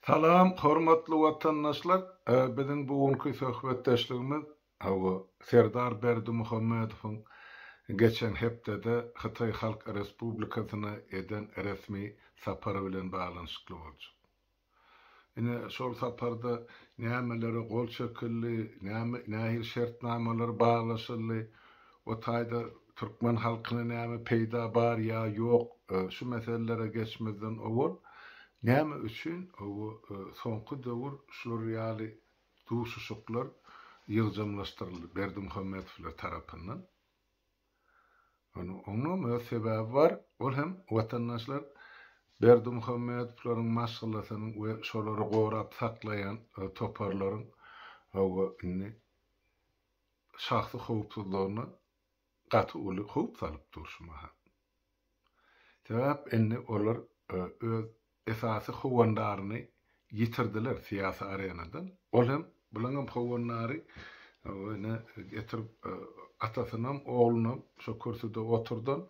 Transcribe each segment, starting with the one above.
Salam hormatly watandaşlar biziň bu günki söhbetdeşligimiz hawa Serdar Berdimuhamedowyň geçen hepdede Hytaý Halk Respublikasyna eden resmi sapary bilen baglanyşykly boljak. Ine, şol saparda nämelere gol çekildi, näme, nähili şertnamalar baglaşyldy, o taýda türkmen halkyna näme peýda bar ýa ýok, şu meselelere geçmezden owal, näme üçin soňky döwür şular ýaly duşuşyklar ýygjamlaşdyryldy Berdimuhamedowlar tarapyndan? Onuňam öz sebäbi bar, ol hem watandaşlar Berdimuhamedowlaryň maşgalasynyň we şolary gorap saklaýan toparlaryň hawa indi şahsy howpsuzlygyna gaty uly howp salyp dur şu mahal. Sebäp indi olar öz esasy howandaryny ýitirdiler syýasy arenadan. Ol hem bulaňam howandary ine getirip atasynam oglunam şo kürsüde oturdan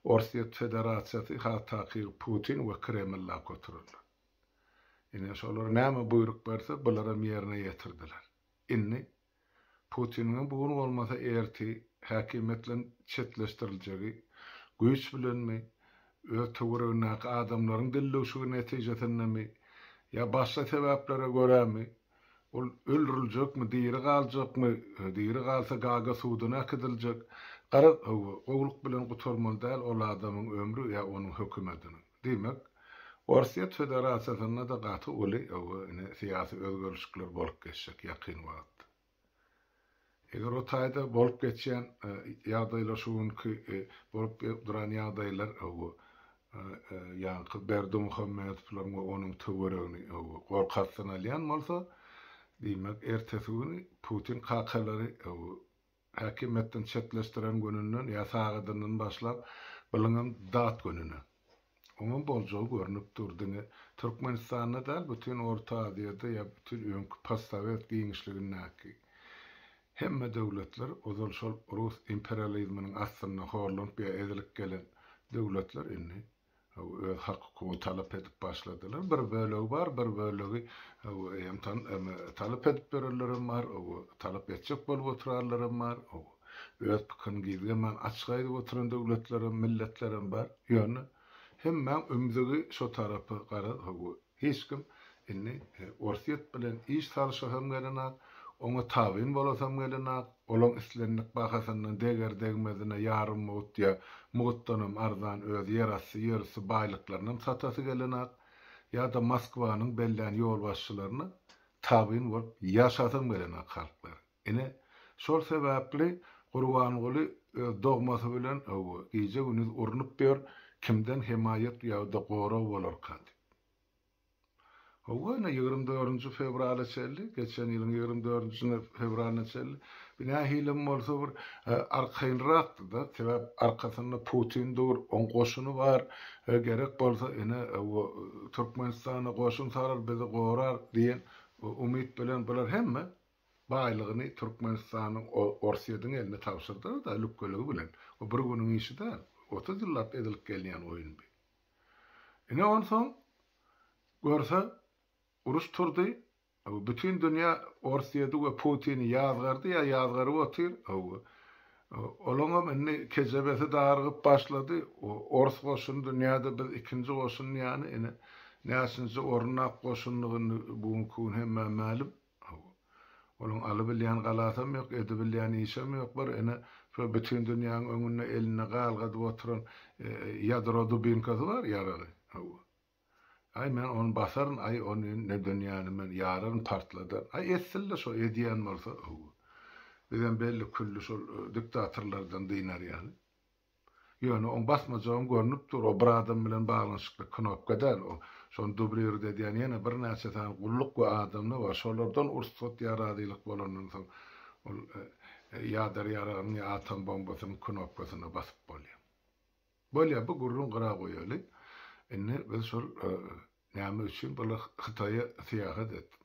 Orsýet Federasiýasy has takygy Putin we Kreml lak oturarlar. Ine şolar näme buýruk berse bularam ýerine ýetirdiler. Indi Putiniňem bu gün bolmasa ertir häkimiýetden çetleşdiriljegi, güýç bilenmi, öz töweregindäki adamlaryň dildüwşügi netijesindemi ýa başga sebäplere görämi, ol öldüriljekmi, diri galjakmy, diri galsa Gaga suduna äkidiljek, garaz, hawa, gowulyk bilen gutarmaly däl ol adamyň ömri ýa onuň hökümetiniň. Diýmek, Orsýet Federasiýasynda-da gaty uly, hawa, ine, syýasy özgerişikler bolup geçjek ýakyn wagtda. Eger o taýda bolup geçýän ýagdaýlar şu günki bolup duran ýagdaýlar, hawa, ýaňky Berdimuhamedowlaryň we onuň töweregini, hawa, gorky astyna alýan bolsa, diýmek, ertesi güni Putin kakalary, hawa, Häkimiýetden çetleşdiren gününden ýa sagadyndan başlap bylyňam dat gününe. Oňam boljagy görnüp dur diňe Türkmenistanda däl bütin Orta Aziýada ýa bütin öňki postsowet giňişligindäki hemme döwletler ozal şol rus imperializminiň astynda horlanyp ýa ezilip gelen döwletler indi öz hak-hukugyny talap edip başladylar. Bir bölegi bar, bir bölegi eýýäm talap edip ýörenlerem bar, talap etjek bolup oturanlaram bar, öz pikirini gizlemän açyk aýdyp oturan döwletlerem, milletlerem bar. Ýöne hemmäň ümzügi şo tarapa garaz, Hiç kim indi Orsýet bilen iş salyşasam gelenak, oňa tabyn bolasam gelenak, olaň islendik bahasyndan deger-degmezine ýarym mugt ýa mugtdanam arzan öz ýerasty, ýerüsti baýlyklarynam satasy gelenak, ýa-da Moskwanyň bellän ýolbaşçylaryna tabyn bolup ýaşasam gelenak halklar. Ine, şol sebäpli Gurbanguly öz dogmasy bilen, hawa, gije-gündiz urnup ýör, kimden hemaýat ýa-da gorag bolarka diýip. Hawa, ine, 24-nji fewrala çenli, geçen ýylyň 24-nji fewralyna çenli bir nähilem bolsa bir arkaýynrakdy-da, sebäp arkasynda Putin dur, oň goşuny bar, gerek bolsa, ine, hawa, Türkmenistana goşun salar, bizi gorar diýen umyt bilen bular hemme Baýlygyny Türkmenistanyň Orsýetiň eline tabşyrdylar-da lükgeligi bilen. O bir günüň işi däl. 30 ýyllap edilip gelýän oýun bi. Ine onsoň görse uruş turdy. Bütin dünýä Orsýeti we Putini ýazgardy ýa ýazgaryp otyr. Olaňam indi kejebesi darygyp başlady. Ors goşuny dünýäde biz ikinji goşun ýany ine näçinji orundak goşundygy indi bu günki gün hemmä mälim. Hawa. Olaň alybilýän galasam ýok, edibilýän işem ýok. Bir ene şo bütin dünýäň öňünde elinde galgadyp oturan ýadro dubinkasy bar, ýaragy. Hawa. Aý, men ony basaryn, aý, ony ne dünýäni men ýararyn, partladaryn. Aý, etsin-le şo, edýän bolsa, hawa. Bizem belli-külli şol diktatorlardan dynar ýaly. Ýöne oň basmajagam görnüp dur, o bir adam bilen baglanyşykly knopka däl, o şony dublirut edýän ýene birnäçe sany gulluk we adamlar bar, şolardan ursat ýa razylyk bolandan soň ol ýader ýaragynyň ýa atom bombasynyň knopkasyna basyp bolýar. Bolýar, bu gürrüň gyra goýaly. Indi biz şol näme üçin bular Hytaýa syýahat etdi.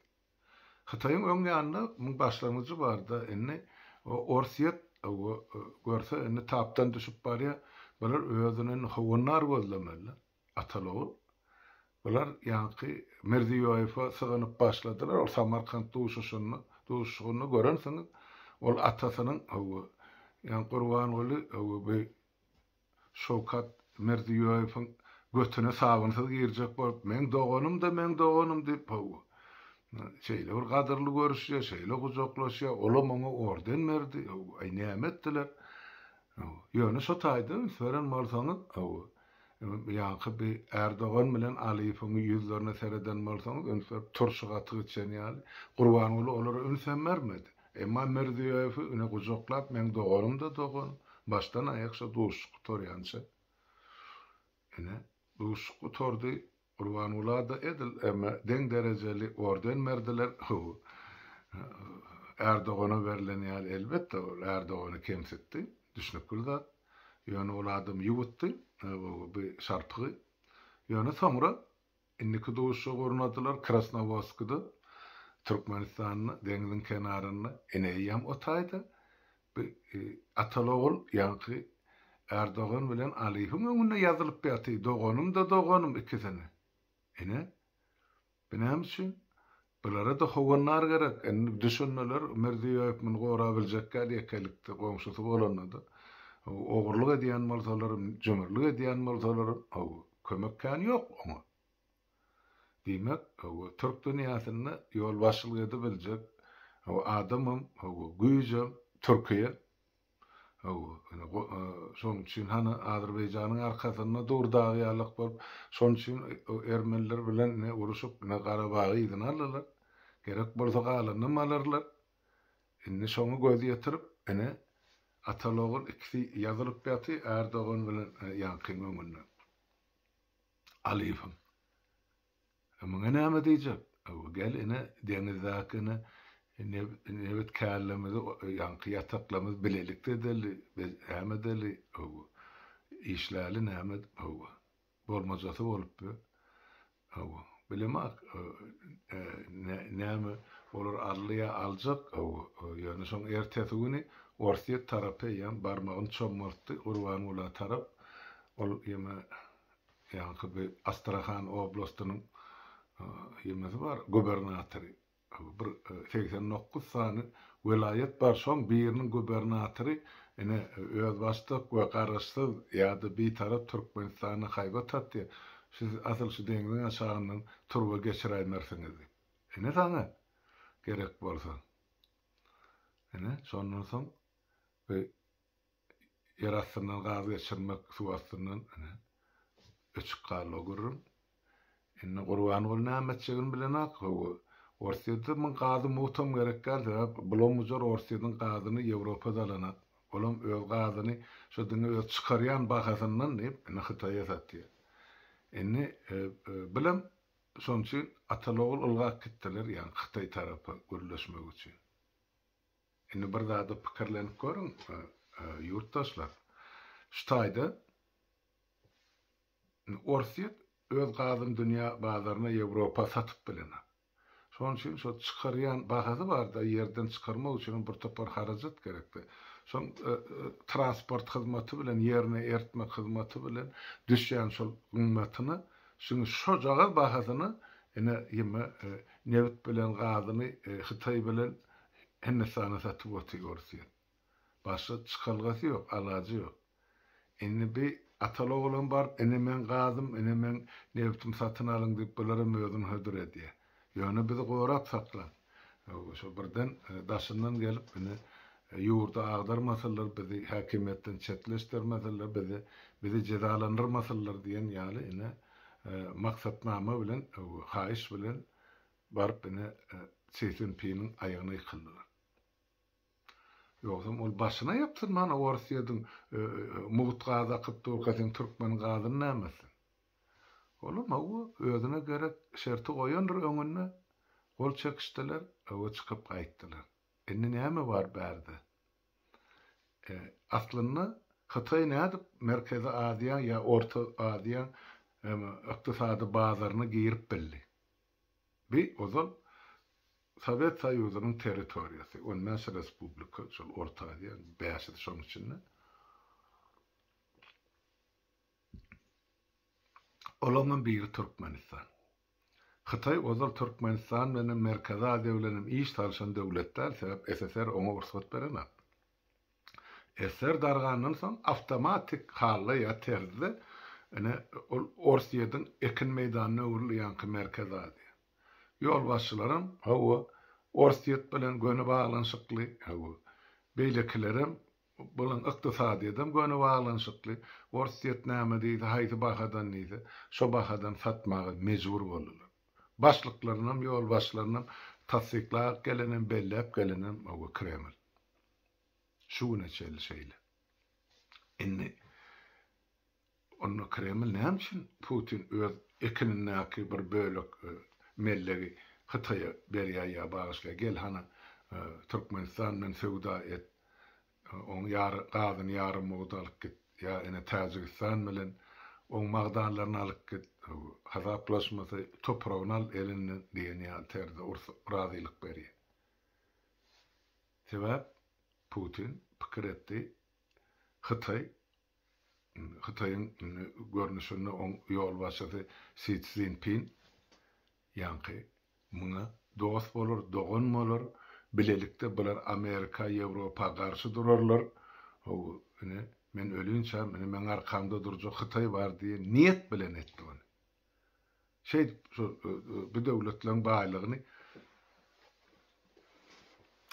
Hytaýyň öň ýanynda muň başlangyjy barda indi Orsýet görse indi tapdan düşüp barýar bular özüne indi howandar gözlemeli ataly ogul. Bular ýaňky Mirziýoýewe sygynyp başladylar. Ol Samarkant duşuşynda, duşuşygynda görensiňiz. Ol atasynyň, hawa, ýaňky Gurbanguly, hawa, bu Şawkat Mirziýoýewiň götüne sabynsyz girjek bolup, meň doganym-da, meň doganym diýip, hawa, şeýle bir gadyrly görüşýär, şeýle gujaklaşýar, olam oňa orden berdi, hawa, aý näme etdiler? Hawa, ýöne şo taýda üns beren bolsaňyz, hawa, ýaňky bi Ärdogan bilen Alyýewiň ýüzlerine sereden bolsaňyz, üns berip, turşy gatyk içen ýaly, Gurbanguly olara ünsem bermedi. Emma Mirziýoýewi ine gujaklap, meň doganym-da doganym, başdan aýak şo duşuşyk gutarýança. Ine, duşuşyk gutardy, Gurbangula-da edil eme deň derejeli orden berdiler, hawa, Ärdogana berlen ýaly, elbetde, ol Ärdogany kemsitdi, düşnükli zat. Ýöne ol adam ýuwutdy, bu şarpygy. Ýöne soňra Indiki duşuşygy gurnadylar Krasnowodskda, Türkmenistanda, deňziň kenarynda. Ine eýýäm o taýda bu ataly-ogul, ýaňky Ärdogan bilen Alyýewiň öňünde ýazylyp ýaty, doganym-da doganym ikisini. Ine, bu näme üçin? Bulara-da howandar gerek. Indi düşündiler, Mirziýoýew muny gorabiljek däl ýekelikde, goňşusy bolanda-da. Ogurlyk edýän bolsalaram, jümürlik edýän bolsalaram, hawa, Kömek kän ýok oňa. Diýmek, hawa, türk dünýäsinde ýolbaşçylyk edibiljek, hawa, adamam, hawa, güýjem Türkiýe. Hawa, ine, şonuň üçin hany Azerbaýjanyň arkasynda dur dag ýalyk bolup, şonuň üçin ermeniler bilen ine uruşyp, ine Garabagy yzyna aldylar. Gerek bolsa galanynam alarlar. Indi şoňa göz ýetirip, ine, ataly-ogul ikisi ýazylyp ýaty Ärdogan bilen ýaňkyň öňünde. Alyýewiň. E, muňa näme diýjek? Hawa, gel, ine, deňizdäki, ine, nebit kärlerimizi, ýaňky ýataklarymyzy bilelikde edeli, näme edeli, hawa, işläli, näme, hawa. Bolmajasy bolupdy. Hawa, bilemok, näme olar aldy ýa aljak, hawa, ýöne şoň ertesi güni Orsýet tarapy eýýäm barmagyny çommaltdy Gurbangula tarap, ol ýeme ýaňky bi Astrahan oblastynyň ýemesi bar, gubernatory. Bir 89 sany welaýat bar, şoň biriniň gubernatory ine özbaşdak we garaşsyz ýa-da bitarap Türkmenistana haýbat atýar, siz asyl şu deňziň aşagyndan turba geçiräýmersiňiz diýip. Ine saňa gerek bolsa. Ine şondan soň bu Ýer astyndan gaz geçirmek, suw astyndan ine öçük galdy o gürrüň. Indi Gurbanguly näme etjegini bilenok. Hawa, Orsýetde muň gazy mugtam gerek däl, sebäp bulam-bujar Orsýetiň gazyny Ýewropa-da alanak. Olam öz gazyny şo diňe öz çykarýan bahasyndan diýip, indi Hytaýa satýar. Indi bilem şonuň üçin ataly-ogul ylgap gitdiler, ýagny Hytaý tarapa gürleşmek üçin. Indi bir zada pikirlenip görüň, ýurtdaşlar. Şu taýda Orsýet öz gazyny dünýä bazaryna, Ýewropa satyp bilenok. Şonuň üçin şo çykarýan bahasy bar-da, ýerden çykarmak üçin hem bir topar harajat gerekdi. Şoň transport hyzmaty bilen, ýerine ertmek hyzmaty bilen düşýän şol gymmatyna, şuň şojagaz bahasyna ine ýeme nebit bilen gazyny Hytaý bilen Hindistana satyp otyr Orsýet. Başga çykalgasy ýok, alajy ýok. Indi bi ataly-ogulam baryp, ine meň gazym, ine meň nebitim satyn alyň diýip bularam özüni hödür edýär. Ýöne bizi gorap saklaň. Şo birden daşyndan gelip ine ýurdy agdarmasynlar, bizi häkimiýetden çetleşdirmesinler, bizi bizi jezalandyrmasynlar diýen ýaly ine maksatnama bilen, haýyş bilen Baryp ine Si Szinpiniň aýagyna ýykyldylar. Ýogsam ol başyna ýapsyn mana Orsýediň mugt gazy akyp durka sen türkmeniň gazyny näme etsin. Olam hawa özüne gerek şerti goýandyr öňünde gol çekişdiler we çykyp gaýtdylar. Indi näme bar bärde? Aslynda Hytaý nädip Merkezi Aziýaň ýa Orta Aziýaň ykdysady bazaryna girip bildi? Bi ozal Sowet Soýuzynyň territoriýasy, on bäş respublika, şol Orta Aziýa, bäşisi şoň içinde. Olaňam biri Türkmenistan. Hytaý ozal Türkmenistan bilenem Merkezi Aziýa bilenem iş salşan döwlet däl, sebäp SSR oňa rugsat berenok. SSR dargandan soň awtomatik halda ýa terzde ine ol Orsýetiň ekin meýdanyna öwrüldi ýaňky Merkezi Aziýa. Ýolbaşçylaram hawa Orsýet bilen göni baglanyşykly, hawa beýlekilerem Bulaň ykdysadyýetem göni baglanyşykly. Orsýet näme diýse, haýsy bahadan diýse, şo bahadan satmaga mejbur boldular. Başlyklarynam, ýolbaşçylarynam tassyklap gelenem, belläp gelenem hawa Kreml. Şu güne çenli şeýle. Indi Onda Kreml näme üçin Putin öz ekinindäki bir bölek mellegi Hytaýa berýär ýa bagyşlaýar, gel hany Türkmenistan bilen söwda et, oň ýary gazyny ýarym mugt alyp git, ýa ine Täjigistan bilen oň magdanlaryny alyp git, hasaplaşmasy topragyny al elinden diýen ýaly terzde razylyk berýär. Sebäp Putin pikir etdi, Hytaý Hytaýyň görnüşinde oň ýolbaşçysy Si Szinpin ýaňky muňa dost bolar, dogan bolar, bilelikde bular Amerika, Ýewropa garşy durarlar, how, ine, men ölinçäm, ine, meň arkamda durjak Hytaý bar diýen niýet bilen etdi ony. Şeýdip, şu bu döwletleriň baýlygyny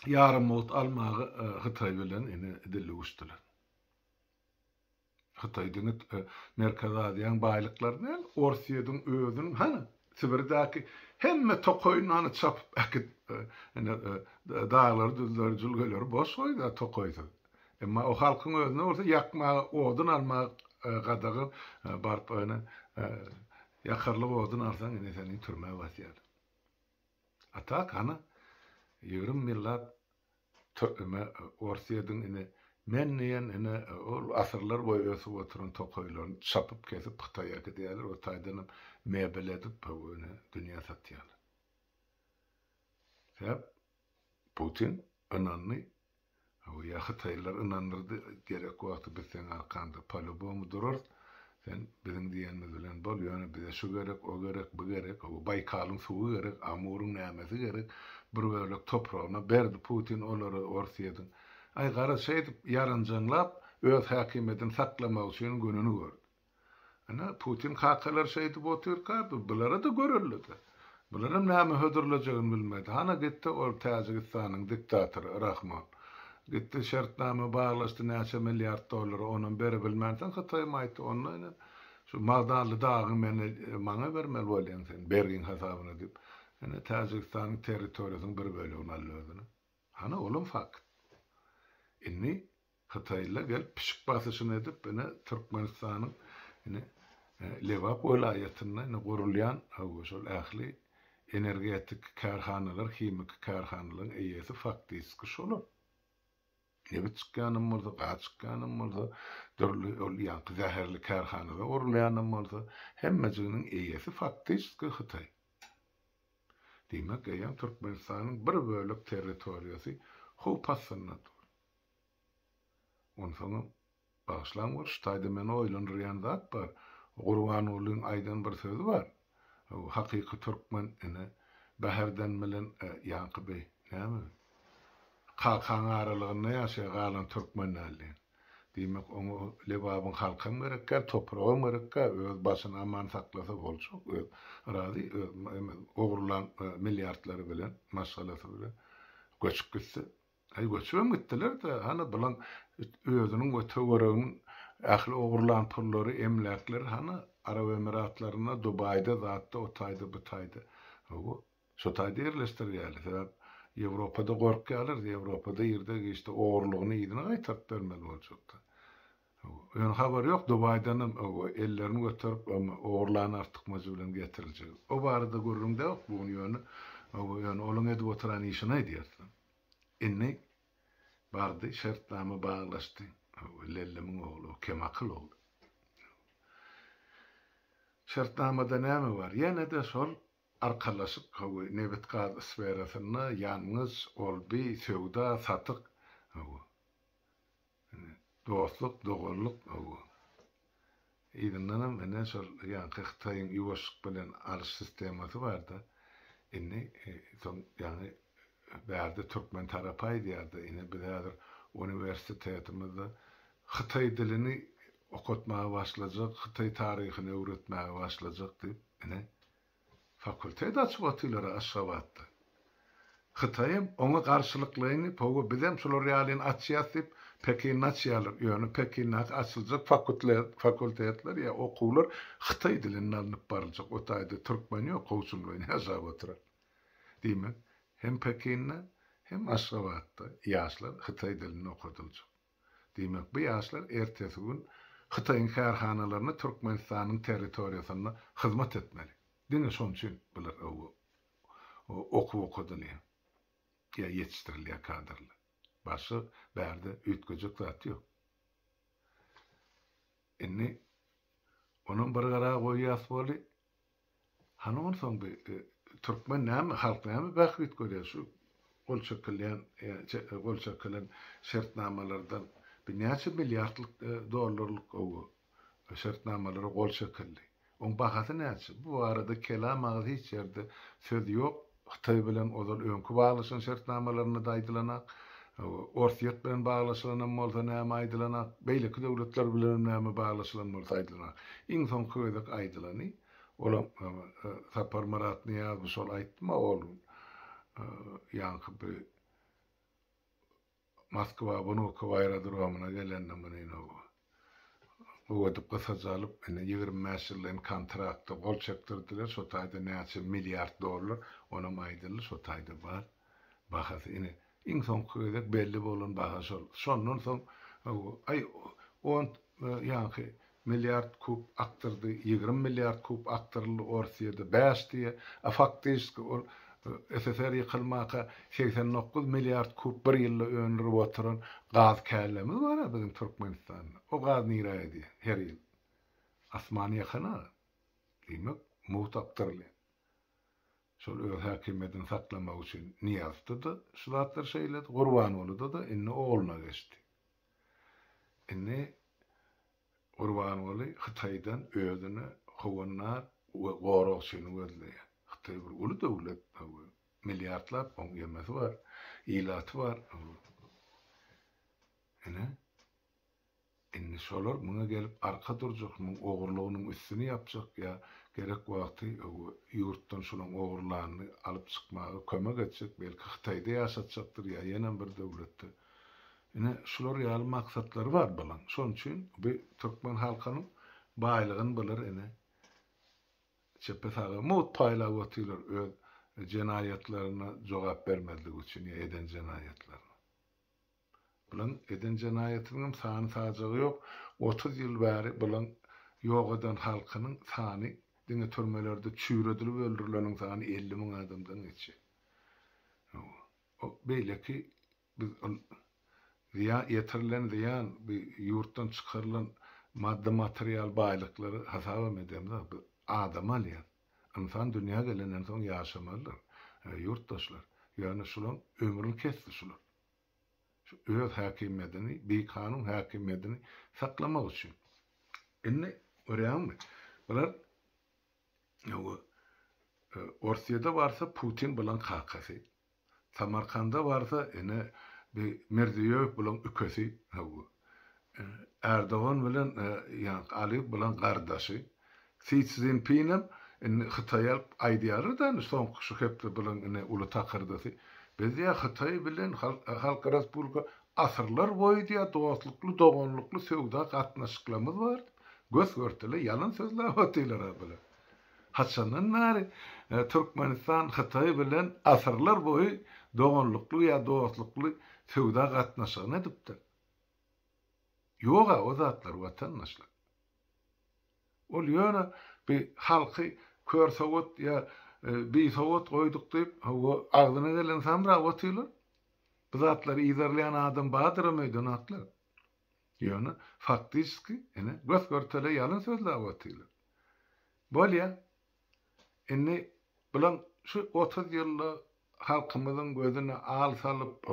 ýarym mugt almagy Hytaý bilen ine dildüwüşdiler. Hytaý diňe Merkezi Aziýanyň baýlyklary däl, Orsýetiň özüniň hany Sibirdäki hemme tokaýyny hany çapyp äkidip, ine daglary, düzleri, jülgeleri boş goýdy tokaýsyz. Emma o halkyň özüne bolsa ýakmaga odun almak gadagan, baryp ine ýakarlyk odun alsaň ine seni türmä basýarlar. A tak hany 20 ýyllap Türkme Orsýediň ine men diýen ine ol asyrlar boýy ösüp oturan tokaýlaryny çapyp kesip Hytaýa äkidýärler o taýdanam mebel edip ine dünýä satýarlar. Sebäp Putin ynandy ýa hytaýlylar ynandyrdy gerek wagty biz seň arkaňda polýubomu durarys Sen biziň diýenimiz bilen bol, ýöne bize şu gerek, o gerek, bu gerek, hawa, Baýkalyň suwy gerek, Amuryň nämesi gerek, bir bölek topragyna berdi Putin olary Orsýetiň. Aý, garaz, şeýdip ýaranjaňlap, öz häkimiýetini saklamak üçin gününi gördi. Ine, Putin kakalar şeýdip otyrka, bulara-da görelde-de. Bularam näme hödürlejegini bilmedi. Hana gitdi ol Täjigistanyň diktatory Rahmon. Gitdi şertnama baglaşdy näçe milliard dollara onam berebilmänsoň Hytaýam aýtdy onda ine şu Magdanly dagyňy meni maňa bermeli bolýaň sen bergiň hasabyna diýip ine Täjigistanyň territoriýasynyň bir bölegini aldy özüne. Hana olam fakt. Indi Hytaýlylar gelip pişik basyşyny edip ine Türkmenistanyň ine Lebap welaýatynda ine gurulýan hawa şol ähli energetik kärhanalar, himiki kärhanalaryň eýesi faktiski şolar. Nebit çykýanam bolsa, gaz çykýanam bolsa, dürli ol ýaňky zäherli kärhanada gurulýanam bolsa, hemmejiginiň eýesi faktiski Hytaý. Diýmek, eýýäm Türkmenistanyň bir bölek territoriýasy howp astynda dur. Onsoňam, bagyşlaň bol, şu taýda meni oýlandyrýan zat bar. Gurbangulyň aýdan bir sözi bar. Hakyky türkmen ine, Bäherden bilen ýaňky beý, näme, kakaň aralygynda ýaşaýar, galan türkmen däl diýen. Diýmek, oňa Lebabyň halkam gerek däl, topragam gerek däl, öz başyny aman saklasa boljak, öz razy, öz ogurlan milliardlary bilen, maşgalasy bilen göçüp gitse. Aý göçübem gitdiler-de, hany bulaň özüniň we töwereginiň ähli ogurlan pullary, emläkleri hany Arap Emiratlarynda, Dubaýda, zatda, o taýda, bu taýda. Hawa, şo taýda ýerleşdirýärler. Sebäp Ýewropada gorkýarlar, Ýewropada irde-giçde ogurlygyny yzyna gaýtaryp bermeli boljakda. Hawa, ýöne habary ýok, Dubaýdanam hawa, ellerini göterip, ogurlan artykmajy bilen getiriljek. O barada gürrüň däok bu gün ýöne, hawa, ýöne olaň edip oturan işini aýdýarys. Indi bardy, şertnama baglaşdy. Lellemiň ogly, o kemakyl ogly. Şertnamada näme bar? Ýene-de şol arkalaşyk, hawa, nebit-gaz sferasynda ýangyç, ol-bi, söwda, satyk, hawa. Indi dostluk, doganlyk, hawa. Yzyndanam ine şol ýaňky Hytaýyň ýuwaşlyk bilen alyş sistemasy barda. Indi soň ýaňy bärde türkmen tarapy aýdýardy, ine biz häzir uniwersitetimizde hytaý dilini okatmaga başlajak, hytaý taryhyny öwretmäge başlajak diýip, ine Fakultet açyp otyrlar Aşgabatda. Hytaýam oňa garşylyklaýyn diýip, hawa bizem şular ýalyny açýas diýip, Pekinde açýarlar. Ýöne Pekindäki açyljak fakultetler ýa okuwlar hytaý dilinde alnyp baryljak. O taýda türkmen ýok, kowçumlaýyn ýaşap oturan. Diýmek, hem Pekinde, hem Aşgabatda ýaşlar hytaý dilinde okadyljak. Diýmek, bu ýaşlar ertesi gün Hytaýyň kärhanalaryna Türkmenistanyň territoriýasynda hyzmat etmeli. Diňe şonuň üçin bular okuw okadylýar ýa ýetişdirilýär kadrlar. Başga bärde üýtgejek zat ýok. Indi onam bir gara goýýas boly. Hany onsoň bi türkmen näme halk näme bähbit görýär şu gol çekilýän gol çekilen şertnamalardan bi näçe milliardlyk dollarlyk şertnamalara gol çekildi. Oň bahasy näçe? Bu barada kelam agyz hiç ýerde söz ýok. Hytaý bilen ozal öňki baglaşan şertnamalarynda-da aýdylanak. Orsýet bilen baglaşylanam bolsa näme aýdylanak, beýleki döwletler bilenem näme baglaşylan bolsa aýdylanak. Iň soňky gezek aýdylany, olam Saparmyrat Nyýazow şol aýtdy-ma ol gün, ýaňky bi Moskwa Wnukowo aerodromyna gelende muny gowy edip gysaja alyp, ine 25 ýyllaýyn kontrakta gol çekdirdiler, şo taýda näçe milliard dollar, onam aýdyldy, şo taýda bar bahasy. Ine, iň soňky gezek belli bolan baha şol. Şondan soň, aý, on ýaňky Milliard kub akdyrdy, 20 milliard kub akdyryldy Orsýede, bäş diýýär. A faktiski ol SSR ýykylmaka 89 milliard kub bir ýylda öndürip oturan gaz källemiz bar-a biziň Türkmenistanda. O gaz nirä gidýär her ýyl? Asman ýakana. Diýmek, mugt akdyrylýar. Şol öz häkimiýetini saklamak üçin Nyýazowda-da şu zatlar şeýledi, Gurbangulyda-da, indi ogluna geçdi. Indi Gurbanguly Hytaýdan özüne howandar we goragçyny gözleýär. Hytaý bir uly döwlet, milliardlap oň ýemesi bar, ilaty bar. Ine, indi şolar muňa gelip arka durjak, muň ogurlygynyň üstüni ýapjak ýa gerek wagty ýurtdan şolaň ogurlanyny alyp çykmaga kömek etjek, belki Hytaýda ýaşatjakdyr ýa ýenem bir döwletde. Ine, şular ýaly maksatlary bar bulaň. Şonuň üçin bu türkmen halkynyň baýlygyny bular ine çepe-saga mugt paýlap otyrlar öz jenaýatlaryna jogap bermezlik üçin ýa eden jenaýatlaryna. Bulaň eden jenaýatynyňam sany-sajagy ýok. 30 ýyl bäri bulaň ýok eden halkynyň sany diňe türmelerde çüýredilip öldürileniň sany 50 müň adamdan geçýär. O beýleki biz ol zyýan ýetirilen zyýan bu ýurtdan çykarylan maddy material baýlyklary hasabam edemzok. Biz adamy alýas. Ynsan dünýä gelenden soň ýaşamalydyr. Ýurtdaşlar. Ýöne şulaň ömrüni kesdi şular. Şu öz häkimiýedini, bikanun häkimiýedini saklamak üçin. Indi görýäňmi? Bular Orsýede barsa Putin bulaň kakasy. Samarkanda barsa ine bi Mirziýoýew bulaň ükesi. Erdogan bilen ýaňky Aliýew bulaň gardaşy. Si Szinpinem indi Hytaýy alyp aýdýarlar-da indi soňky şu hepde bulaň ine uly takyrdysy. Biz diýýär Hytaý bilen Halk Respublika asyrlar boýy diýýär dostlukly, doganlykly söwda gatnaşyklarymyz bar diýip, gös-görtele ýalan sözläp otyrlar-a bular. Haçandan bäri Türkmenistan Hytaý bilen asyrlar boýy doganlykly ýa dostlukly söwda gatnaşygyny edipdir? Ýog-a o zatlar watandaşlar. Ol ýöne bi halky körsowat ýa bisowat goýduk diýip, hawa, agzyna geleni samrap otyrlar. Bu zatlary yzarlaýan adam bardyram öýdenaklar. Ýöne faktiçeski ine gös-görtele ýalan sözläp otyrlar. Bolýa. Indi bulaň şu 30 ýylda halkymyzyň gözüne al salyp,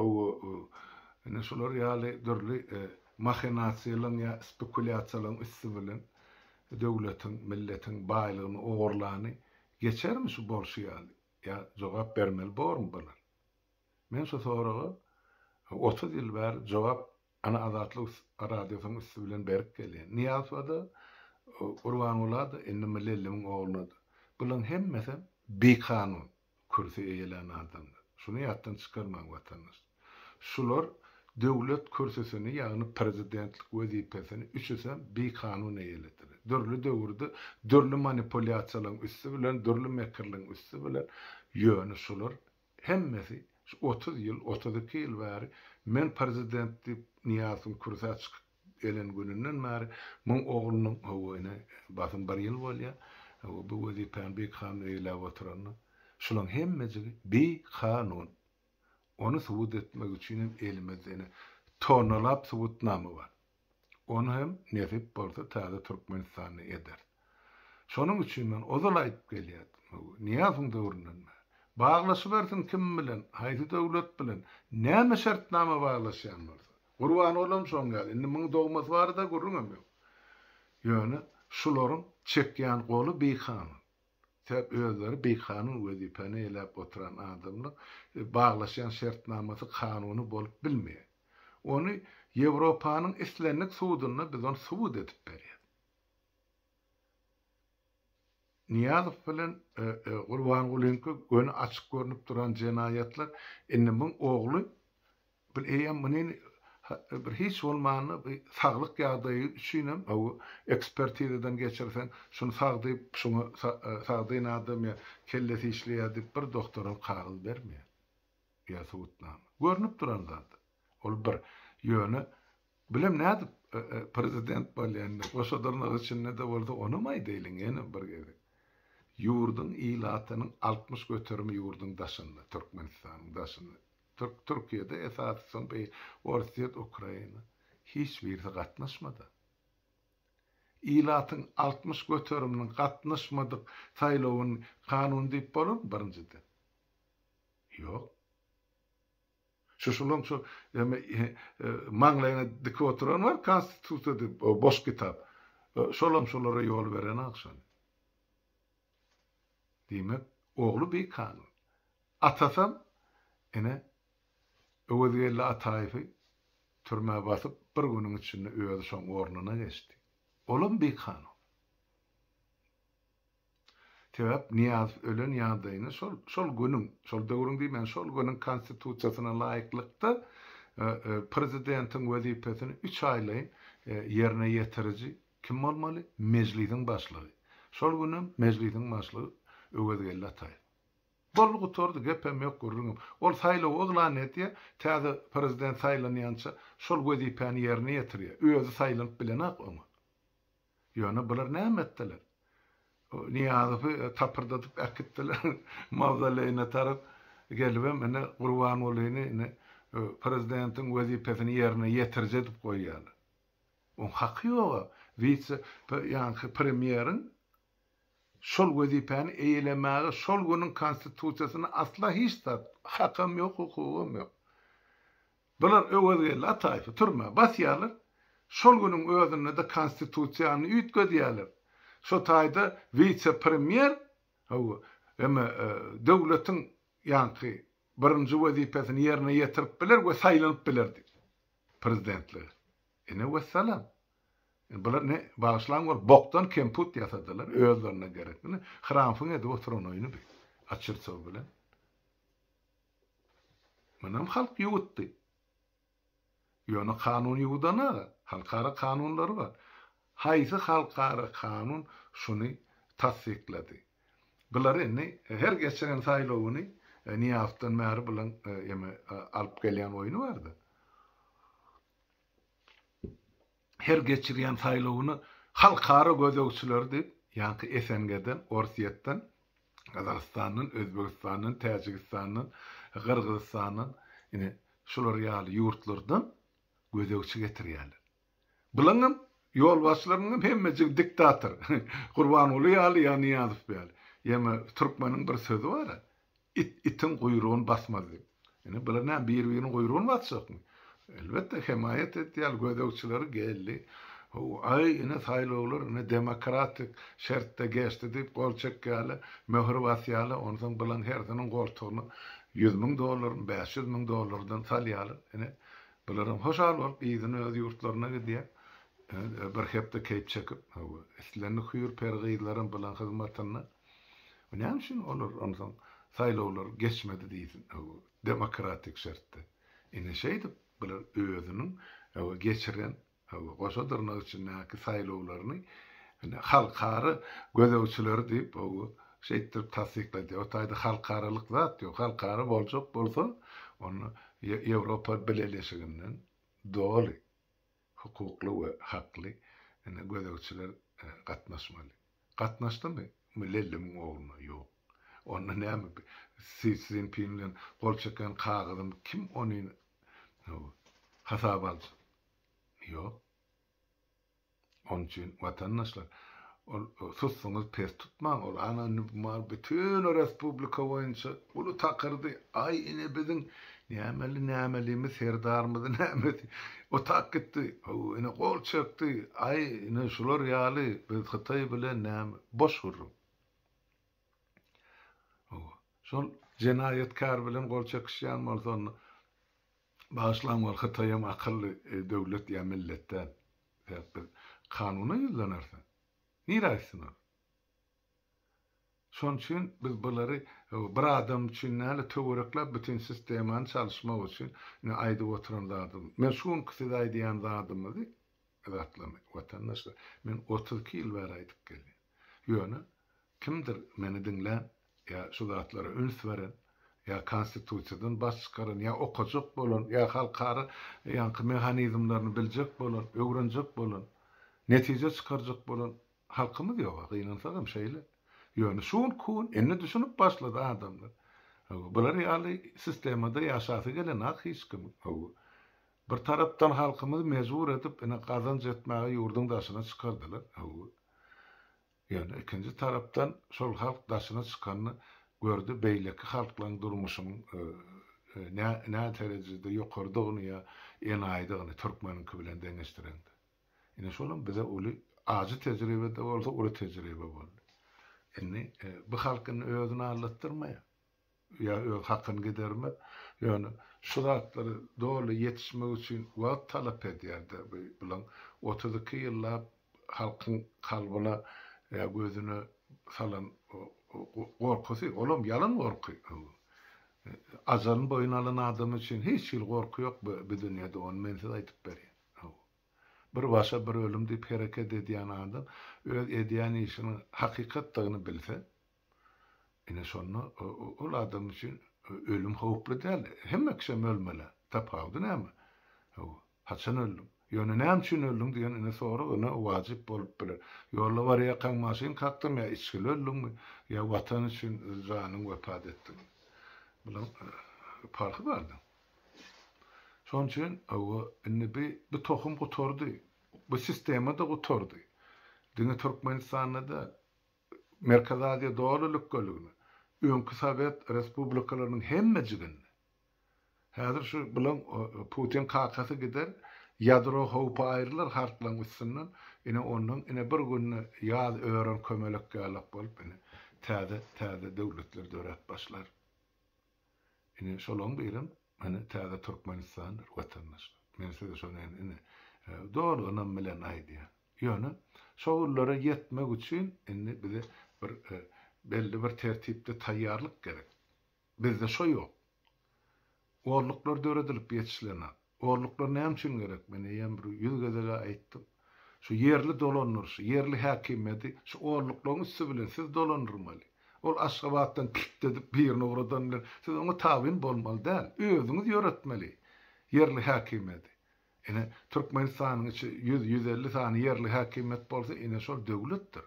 ine şular ýaly dürli mahinasiýalaryň ýa spekulýasiýalaryň üsti bilen. döwletiň, milletiň baýlygyny ogurlany geçermi şu bolşy ýaly? Ýa jogap bermeli bormy bular? Men şu soraga 30 ýyl bäri jogap ana Azatlyk radiosynyň üsti bilen berip gelýän. Nyýazowa-da, Gurbangula-da, indi Mylellimiň ogluna-da. Bularyň hemmesem bikanun kürsi eýelän adamlar. Şuny ýatdan çykarmaň watandaş. Şular döwlet kürsüsini, ýagny prezidentlik wezipesini üçüsem bikanun eýelediler. Dürli döwürde dürli manipulýasiýalaryň üsti bilen, dürli mekirligiň üsti bilen, ýöne şular hemmesi şu 30 ýyl, 32 ýyl bäri men prezident diýip Nyýazowyň kürsä çykyp gelen gününden bäri muň oglunyň hawa ine basym bir ýyl bolýar, hawa bu wezipäni bikanun eýeläp oturanyna, şularyň hemmejigi bikanun. Ony subut etmek üçin hem elimizde ine tonnalap subutnama bar. Ony hem nesip bolsa täze Türkmenistanda ederis. Şonuň üçin men ozal aýdyp gelýärdim, Nyýazowyň döwründen bäri. Baglaşybersin kim bilen, haýsy döwlet bilen, näme şertnama baglaşýan bolsa. Gurbangulam şoň ýaly. Indi muň dogmasy barada gürrüňem ýok. Ýöne şularyň çekýän goly bikanun. Sebäp özleri bikanun wezipäni eýeläp oturan adamlar baglaşýan şertnamasy kanuny bolup bilmeýär. Ony Ýewropanyň islendik sudunda biz ony subut edip berýäs. Nyýazow bilen Gurbangulyňky göni açyk görnüp duran jenaýatlar. Indi muň ogly Bir eýýäm muny bir hiç bolmanda bir saglyk ýagdaýy üçinem hawa ekspertizadan geçirseň şuny sag diýip şuňa sagdyn adam ýa kellesi işleýär diýip bir doktoram kagyz bermeýär ýa subutnama. Görnüp duran zat. Ol bir. Ýöne bilem nädip prezident bolýar indi goşa dyrnak içinde-de bolsa onam aýdaýlyň ýene bir gezek. Ýurduň ilatynyň 60 göterimi ýurduň daşynda, Türkmenistanyň daşynda. Türk Türkiýede esasy soň beý Orsýet Ukraina hiç birisi gatnaşmady. Ilatyň 60 göteriminiň gatnaşmadyk saýlawyny kanun diýip bolarmy birinjiden? Ýok. Şu şulaň şu eme maňlaýyna dikip oturan bar konstitusiýa diýip boş kitap. Şolam şolara ýol berenak şony. Diýmek, ogly bikanun. Atasam, ine, Öwezgeldi Ataýewi türmä basyp, bir günüň içinde özi şoň ornuna geçdi. Olam bikanun. Sebäp Nyýazow ölen ýagdaýynda şol, şol günüň, şol döwrüň diýmän, şol günüň konstitusiýasyna laýyklykda prezidentiň wezipesini üç aýlaýyn ýerine ýetiriji Kim bolmaly? Mejlisiň başlygy. Şol günem Mejlisiň başlygy Öwezgeldi Ataýew. Boldy gutardy, gepem ýok, gürrüňem. Ol saýlawy yglan edýär, täze prezident saýlanýança şol wezipäni ýerine ýetirýär. Özi saýlanyp bilenak oňa. Ýöne bular näme etdiler? Nyýazowy tapyrdadyp äkitdiler mawzoleýine tarap. Gelibem ine Gurbangulyny ine prezidentiň wezipesini ýerine ýetiriji edip goýýarlar. Oň haky ýoga. Wise ýaňky premýeriň şol wezipäni eýelemäge şol günüň konstitusiýasynda asla hiç zat hakam ýok, hukugam ýok. Bular Öwezgeldi Ataýewi türmä basýarlar. Şol günüň özünde-de konstitusiýany üýtgedýärler. Şo taýda wise-premýer hawa, eme döwletiň ýaňky birinji wezipesini ýerine ýetirip biler we saýlanyp biler diýip. Prezidentlige. Ine wessalam. Indi bular ne bagyşlaň bol bokdan kemput ýasadylar özlerine gerekini. Hramfyň edip oturan oýny bi. Açyrsow bilen. Munam halk ýuwutdy. Ýöne kanun ýuwudanaga. Halkara kanunlary bar. Haýsy halkara kanun şuny tassyklady? Bular indi her geçiren saýlawyny Nyýazowdan bäri bulaň eme alyp gelýän oýny bardy. Her geçirýän saýlawyny halkara gözegçileri diýip, ýaňky SNG-den, Orsýetden, Gazagystandan, Özbegistandan, Täjigistandan, Gyrgyzystandan, ine, şular ýaly ýurtlardan gözegçi getirýärler. Bulaňam ýolbaşçylarynyňam hemmejigi diktator. Gurbanguly ýaly ýa Nyýazow ýaly. Ýa türkmeniň bir sözi bar-a, It itiň guýrugyny basmaz diýip. Ine bular näme bir-biriniň guýrugyny basjakmy? Elbetde hemaýat edýär, gözegçileri geldi. Aý, ine saýlawlar ine demokratik şertde geçdi diýip gol çekýärler, möhür basýarlar, onsoň bulaň hersiniň goltugyna 100 müň dollarmy, 500 müň dollardan salýarlar. Ine, bularam hoşal bolup yzyna öz ýurtlaryna gidýär. Bir hepde keýp çekip, islendik hüýr-peri gyzlaram bulaň hyzmatynda. Näme üçin olar onsoň saýlawlar geçmedi diýsin, demokratik şertde. Ine şeýdip bular özüniň geçiren goşa dyrnak içindäki saýlawlaryny ine halkara gözegçileri diýip şeýtdirip tassykladýar. O taýda halkaralyk zat ýok. Halkara boljak bolsa onda Ýewropa Bileleşiginden doly hukukly we hakly ine gözegçiler gatnaşmaly. Gatnaşdymy bu lellemiň ogluna? Ýok. Onda näme Si Szinpin bilen gol çeken kagyzym kim ony hasaba aljak? Ýok. Onuň üçin watandaşlar ol sussuňyz pes tutmaň ol ana indi bu mal bütin respublika boýunça uly takyrdy aý ine biziň nämeli nämelimiz serdarymyzy nämesi otap gitdi ine gol çekdi aý ine şular ýaly biz hytaý bilen näme boş gürrüň. Şol jenaýatkär bilen gol çekişýän bolsa onda bagyşlaň ol hytaýam akylly döwlet ýa millet däl. Sebäp biz kanuna ýüzleneris. Nirä gitsin ol? Şonuň üçin biz bulary bir adam üçin däl, töwerekläp bütin sistemany çalyşmak üçin ine aýdyp oturan zadym. Men şu günki size aýdýan zadymyzy zatlamy watandaşlar men 32 ýyl bäri aýdyp gelýän. Ýöne kimdir meni diňlän ýa şu zatlara üns beren, ýa konstitusiýadan baş çykaran, ýa okajak bolan, ýa halkara ýaňky mehanizmlerini biljek bolan, öwrenjek bolan, netije çykarjak bolan halkymyz ýoga, gynansagam şeýle. Ýöne şu günki gün indi düşünip başlady adamlar. Bular ýaly sistemada ýaşasy gelenak hiç kimiň. Bir tarapdan halkymyzy mejbur edip ine gazanç etmäge ýurduň daşyna çykardylar. Ýöne ikinji tarapdan şol halk daşyna çykanda gördi beýleki halklaryň durmuşynyň nä derejede ýokarydygyny ýa enaýydygyny türkmeniňki bilen deňeşdireňde. Ine şolam bize uly ajy tejribe-de bolsa uly tejribe boldy. Indi bu halk indi özüni aldatdyrmaýar. Ýa öz hakyny gidermez. Ýöne şu zatlary doly ýetişmek üçin wagt talap edýär-de bu bulaň 32 ýyllap halkyň kalbyna ýa gözüne salan gorkusy, olam ýalan gorky. Ajalyny boýun alan adam üçin hiç hili gorky ýok bu dünýede, ony men size aýdyp berýän. Bir başa bir ölüm diýip hereket edýän adam öz edýän işiniň hakykatdygyny bilse, Ine şonda ol adam üçin ölüm howply däl. Hemme kişem ölmeli. Tapawudy näme? Hawa, haçan öldüň? Ýöne näme üçin öldüň diýen ine sorag ine wajyp bolup biler. Ýolda barýarkaň maşyn kakdymy ýa içgili öldüňmi, ýa Watan üçin janyň wepat etdiňmi? Bulaň parhy barda. Şonuň üçin hawa indi bi bu tohum gutardy. Bu sistema-da gutardy. Diňe Türkmenistanda däl. Merkezi Aziýa doly lükgeligine, öňki sowet respublikalarynyň hemmejiginde. Häzir şu bilen Putin kakasy gider, ýadro howpy aýrylar halklaryň üstünden, ine ondan ine bir günde ýaz ören kömelek ýalak bolup ine täze täze döwletler döräp başlar. Ine şolaryň birem ine täze Türkmenistandyr watandaşlar. Men size şony ine doly ynam bilen aýdýan. Ýöne şo günlere ýetmek üçin indi bize bir belli bir tertipde taýýarlyk gerek. Bizde şo ýok. Orluklar döredilip ýetişilenok. Orluklar näme üçin gerek? Men eýýäm bir ýüz gezeg-ä aýtdym. Şu ýerli dolandyryşy, ýerli häkimiýeti şu orluklaryň üsti bilen siz dolandyrmaly. Ol Aşgabatdan pitt edip birini ugradan bilen siz oňa tabyn bolmaly däl. Özüňiz ýöretmeli ýerli häkimiýeti. Ine, Türkmenistanyň içi ýüz, 150 sany ýerli häkimiýet bolsa, ine şol döwletdir.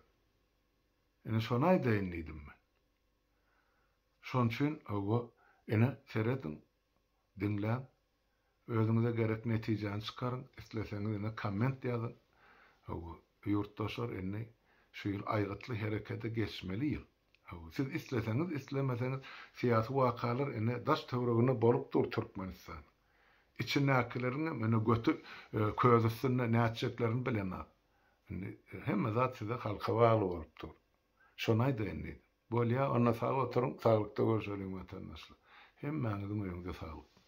Ine şony aýdaýyn diýdim men. Şonuň üçin, hawa, ine, serediň, diňläň, özüňize gerek netijäni çykaryň, isleseňiz ine komment ýazyň. Hawa, ýurtdaşlar indi şu ýyl aýgytly herekete geçmeli ýyl. Hawa, siz isleseňiz, islemeseňiz syýasy wakalar ine daş-töwereginde bolup dur Türkmenistanyň. Içindäkileriňem ine göti köz üstünde nätjeklerini bilenok. Indi hemme zat size halka bagly bolup dur. Şony aýdaýyn diýdim. Bolýa, onda sag oturyň, saglykda görşeliň watandaşlar. Hemmäňiziň öýüňize saglyk.